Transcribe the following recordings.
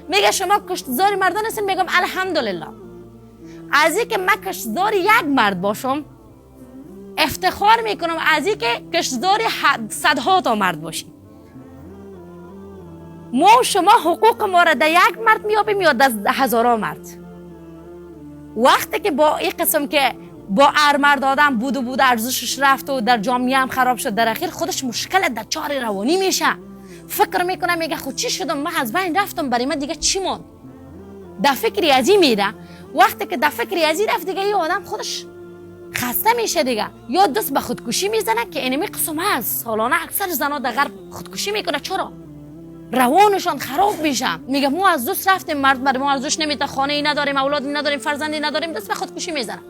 میگه شما کشتزار مردان هستین، میگم الحمدلله. از اینکه من کشتزار یک مرد باشم افتخار میکنم، از اینکه کشتزار صدها تا مرد باشیم. ما و شما حقوق ما را در یک مرد میابیم یا در هزاران مرد؟ وقتی که با این قسم که با هر مرد آدم بود و بود ارزشش رفت و در جامعه هم خراب شد، در اخیر خودش مشکل در چار روانی میشه. فکر میکنه میگه خود چی شدم، من از بین رفتم، برای من دیگه چی ماند؟ در فکری ازی میره. وقتی که در فکری ازی رفت دیگه این آدم خودش خسته میشه دیگه، یا دست به خودکشی میزنه که اینمی قسم هست. سالانه اکثر زنها در غرب خودکشی میکنه. چرا؟ روانشان خراب میشه. میگه ما از دوست رفتیم، مرد بر ما ارزش نمیده، خانه ای نداریم، اولاد نداریم، فرزندی نداریم، دست به خودکشی میزنه.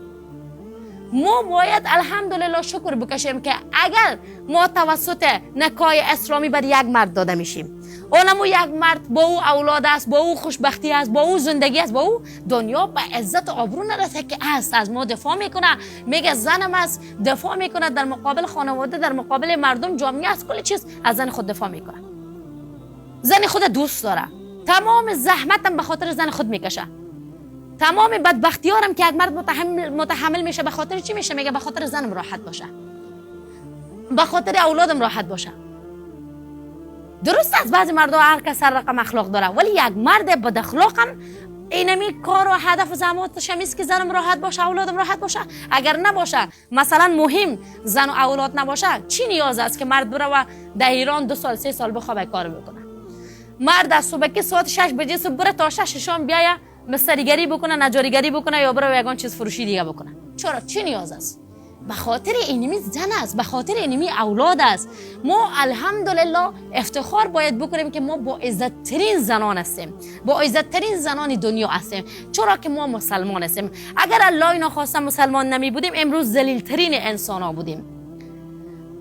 ما باید الحمدلله شکر بکشیم که اگر ما توسط نکای اسلامی بر یک مرد داده میشیم، اونمو یک مرد با او اولاد است، با او خوشبختی است، با او زندگی است، با او دنیا به عزت و آبرو نرسه که است، از ما دفاع میکنه، میگه زنم است، دفاع میکنه در مقابل خانواده، در مقابل مردم، جامعه، از کل چیز از زن خود دفاع میکنه. زن خود دوست داره، تمام زحمتم به خاطر زن خود میکشه، تمام بدبختیارم که یک مرد متحمل میشه به خاطر چی میشه؟ میگه به خاطر زنم راحت باشه، به خاطر اولادم راحت باشه. درست از بعضی مردا هر کس هر رقم اخلاق داره، ولی یک مرد بد اخلاقم اینمی کار و هدف و زحماتش هم که زنم راحت باشه، اولادم راحت باشه. اگر نباشه، مثلا مهم زن و اولاد نباشه، چی نیاز است که مرد بره و در ایران 2 سال 3 سال بخوابه کار بکنه؟ مرد از صبح که ساعت 6 بجه صبح بره تا 6 شام بیایه مستریگری بکنه، نجاریگری بکنه، یا بره یگان چیز فروشی دیگه بکنه. چرا؟ چی نیاز است؟ به خاطر اینمی زن است، به خاطر اینمی اولاد است. ما الحمدلله افتخار باید بکنیم که ما با عزت ترین زنان هستیم، با عزت ترین زنان دنیا هستیم. چرا که ما مسلمان هستیم. اگر الله نخواسته مسلمان نمی بودیم، امروز ذلیل ترین انسان ها بودیم.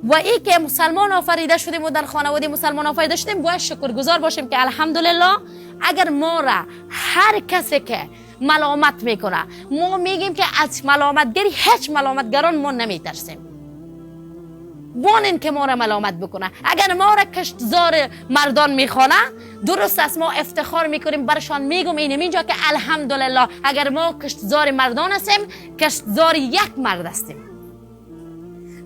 و ای که مسلمان آفریده شدیم و در خانواده مسلمان آفریده شدیم، باید شکرگزار باشیم که الحمدلله. اگر ما را هر کسی که ملامت میکنه، ما میگیم که از ملامتگری هیچ ملامتگران ما نمیترسیم. بانین که ما را ملامت بکنه. اگر ما را کشتزار مردان میخوانه، درست است، ما افتخار میکنیم، برشان میگم اینم اینجا که الحمدلله اگر ما کشتزار مردان هستیم، کشتزار یک مرد هستیم.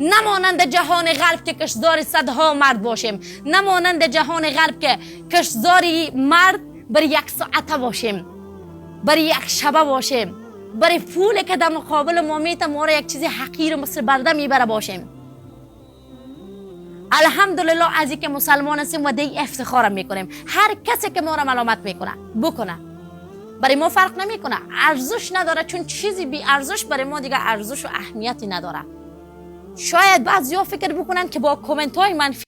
نمانند جهان غرب که کشتزار صدها مرد باشیم، نمانند جهان غرب که کشتزار مرد بر یک ساعته باشیم، بر یک شبه باشیم، بر پول که در مقابل ما میته ما را یک چیز حقیر مثل برده میبره باشیم. الحمدلله از اینکه مسلمان هستیم و دی افتخارم میکنیم. هر کسی که ما را ملامت میکنه بکنه، برای ما فرق نمیکنه، ارزش نداره، چون چیزی بی ارزش برای ما دیگه ارزش و اهمیتی نداره. شاید بعضیا فکر بکنن که با کامنت های منفی